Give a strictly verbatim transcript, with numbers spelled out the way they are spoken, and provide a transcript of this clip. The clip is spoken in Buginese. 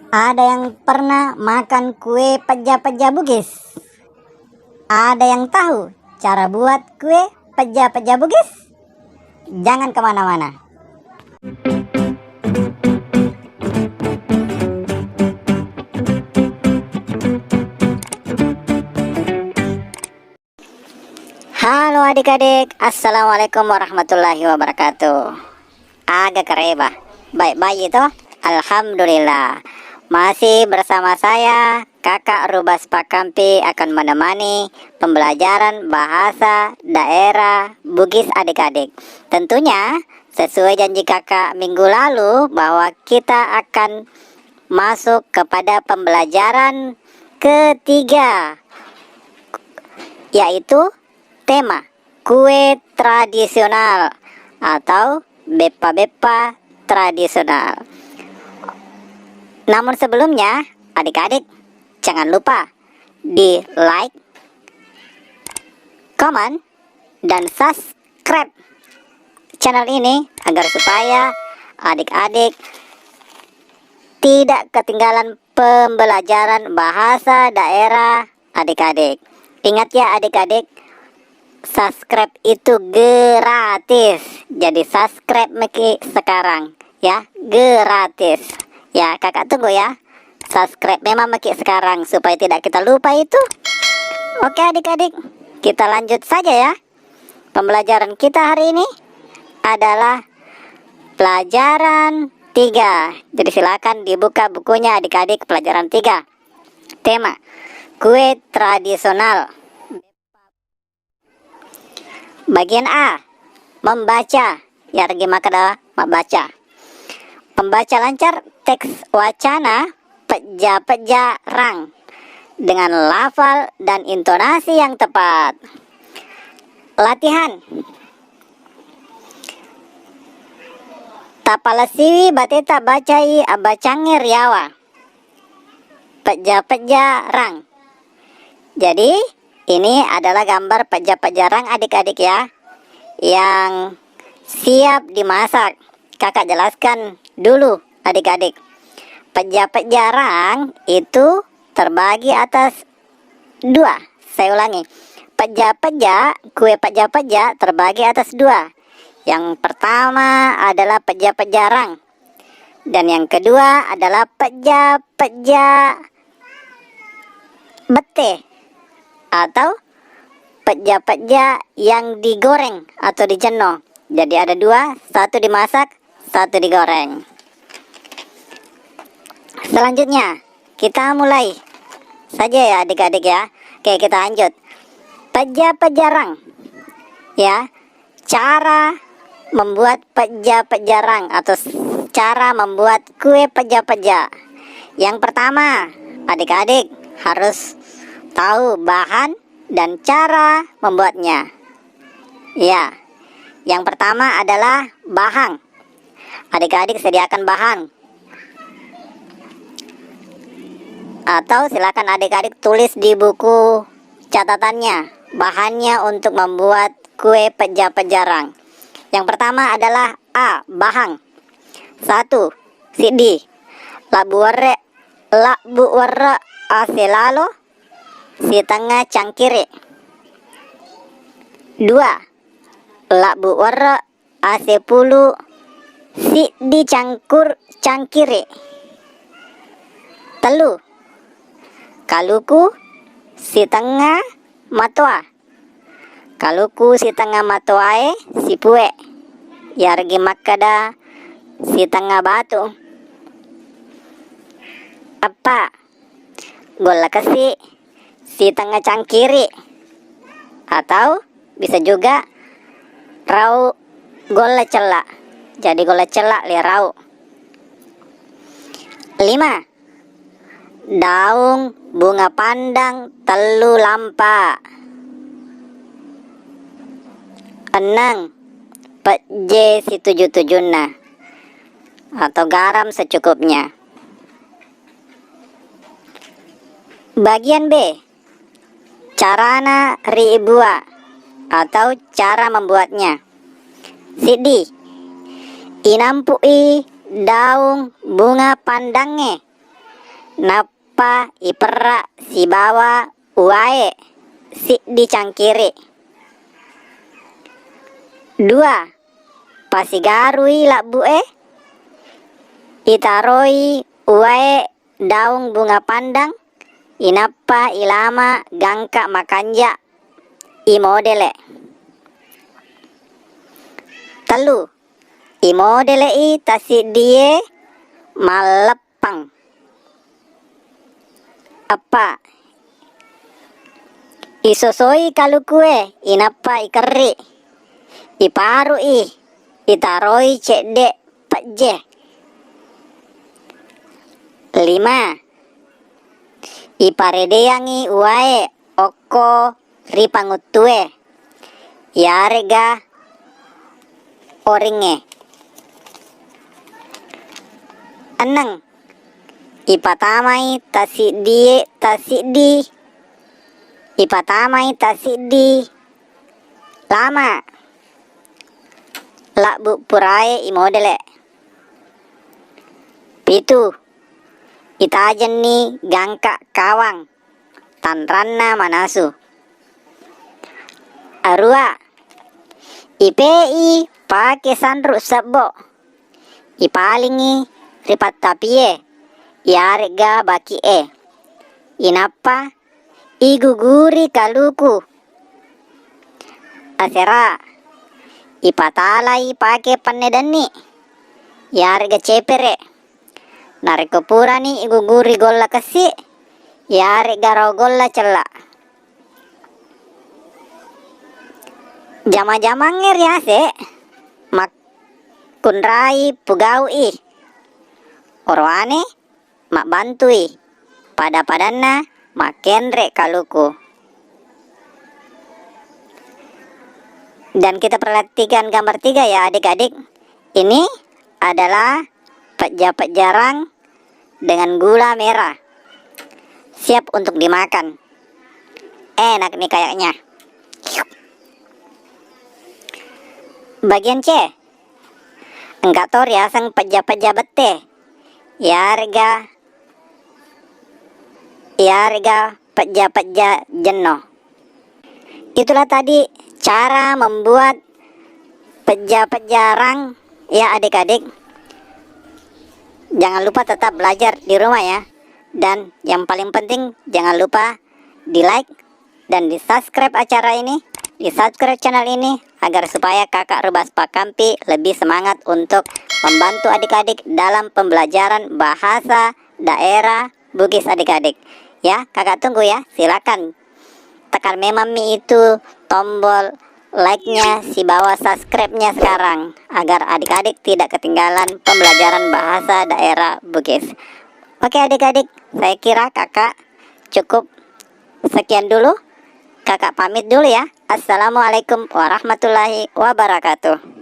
Ada yang pernah makan kue pejja-pejja Bugis? Ada yang tahu cara buat kue pejja-pejja Bugis? Jangan kemana-mana. Halo adik-adik, assalamualaikum warahmatullahi wabarakatuh. Aga kareba? Baik-baik itu? Alhamdulillah. Masih bersama saya, Kakak Rubas Pakampi, akan menemani pembelajaran bahasa daerah Bugis adik-adik. Tentunya sesuai janji Kakak minggu lalu bahwa kita akan masuk kepada pembelajaran ketiga, yaitu tema kue tradisional atau beppa-beppa tradisional. Namun sebelumnya, adik-adik, jangan lupa di like, comment, dan subscribe channel ini agar supaya adik-adik tidak ketinggalan pembelajaran bahasa daerah adik-adik. Ingat ya adik-adik, subscribe itu gratis. Jadi subscribe maki sekarang ya, gratis. Ya, kakak tunggu ya. Subscribe memang maki sekarang supaya tidak kita lupa itu. Oke adik-adik, kita lanjut saja ya. Pembelajaran kita hari ini adalah pelajaran tiga. Jadi silakan dibuka bukunya adik-adik, pelajaran tiga. Tema, kue tradisional. Bagian A, membaca. Yaregi makkeda mabbaca. Pembaca lancar teks wacana pejja-pejja rang dengan lafal dan intonasi yang tepat. Latihan. Tapalessiwi bateta bacai abbacangnge riawa. Pejja-pejja rang. Jadi, ini adalah gambar pejja-pejja rang adik-adik ya, yang siap dimasak. Kakak jelaskan dulu adik-adik. Pejja-pejja rang itu terbagi atas dua. Saya ulangi. Pejja-pejja, kue pejja-pejja terbagi atas dua. Yang pertama adalah pejja-pejja rang. Dan yang kedua adalah pejja-pejja bette atau pejja-pejja yang digoreng atau dijenno. Jadi ada dua, satu dimasak, satu digoreng. Selanjutnya, kita mulai saja ya adik-adik ya. Oke, kita lanjut. Pejja-pejja rang. Ya, cara membuat pejja-pejja rang atau s-, cara membuat kue pejja-pejja. Yang pertama, adik-adik harus tahu bahan dan cara membuatnya. Ya, yang pertama adalah bahang. Adik-adik sediakan bahang. Atau silakan adik-adik tulis di buku catatannya, bahannya untuk membuat kue pejja-pejja rang. Yang pertama adalah A, bahang. Satu, siddi. Labbu werre, labbu werre ase lalo, sitengnga cangkiri. Dua, labbu werre ase pulu, siddi cangkur-, cangkiri. Tellu, kaluku sitengnga matoa. Kaluku sitengnga matoae sipue. Yaregi makkeda sitengnga batu. Eppa, golla kesi sitengnga cangkiri, atau bisa juga rau golla cella. Jadi golla cella le rau. Lima, daung bunga pandang tellu lampa. Enneng, pejje situju-tujunna atau garam secukupnya. Bagian B, carana riibua atau cara membuatnya. Siddi, inampu'i daung bunga pandangnge, nappa iperra sibawa uwae siddi cangkiri. Dua, pasigarui labbu'e, itaroi uwae daung bunga pandang, inappa ilama gangka makanja imodele. Tellu, imodele'i tasiddie malleppang. Eppa, isosoi kalukue inappa ikerri, iparu'i, itaroi cedde pejje. Lima, iparedeangngi uwae okko ri panguttue, iyare'ga oringnge. Enneng, ipatamai tasiddi, tasiddi, ipatamai tasiddi lama labbu purae imodele. Pitu, itajenni gangka kawang tanranna manasu. Arua, ipe'i pake sanru sebbo, ipalingngi ri pattapie iyare'ga baki'e, inappa iguguri kaluku. Asera, ipatalai pake penne denni, iyare'ga cepere. Narekko purani iguguri golla kessi, iyare'ga rau golla cella. Jama-jamangnge riase makkunrai pugau'i. Orowane mabbantui pada-padanna makkenre kaluku. Dan kita perhatikan gambar tiga ya, adik-adik. Ini adalah pejja-pejjarang dengan gula merah. Siap untuk dimakan. Enak nih kayaknya. Bagian C. Engka to riaseng pejja-pejja bette. Iyare'ga, iyare'ga pejja-pejja jenno. Itulah tadi cara membuat pejja-pejjarang ya, adik-adik. Jangan lupa tetap belajar di rumah ya. Dan yang paling penting, jangan lupa di-like dan di-subscribe acara ini, di-subscribe channel ini, agar supaya Kakak Rubas Pakampi lebih semangat untuk membantu adik-adik dalam pembelajaran bahasa daerah Bugis, adik-adik. Ya, Kakak tunggu ya. Silakan tekan memang mi itu tombol like-nya sibawa subscribe-nya sekarang, agar adik-adik tidak ketinggalan pembelajaran bahasa daerah Bugis. Oke, adik-adik, saya kira Kakak cukup sekian dulu. Kakak pamit dulu ya. Assalamualaikum warahmatullahi wabarakatuh.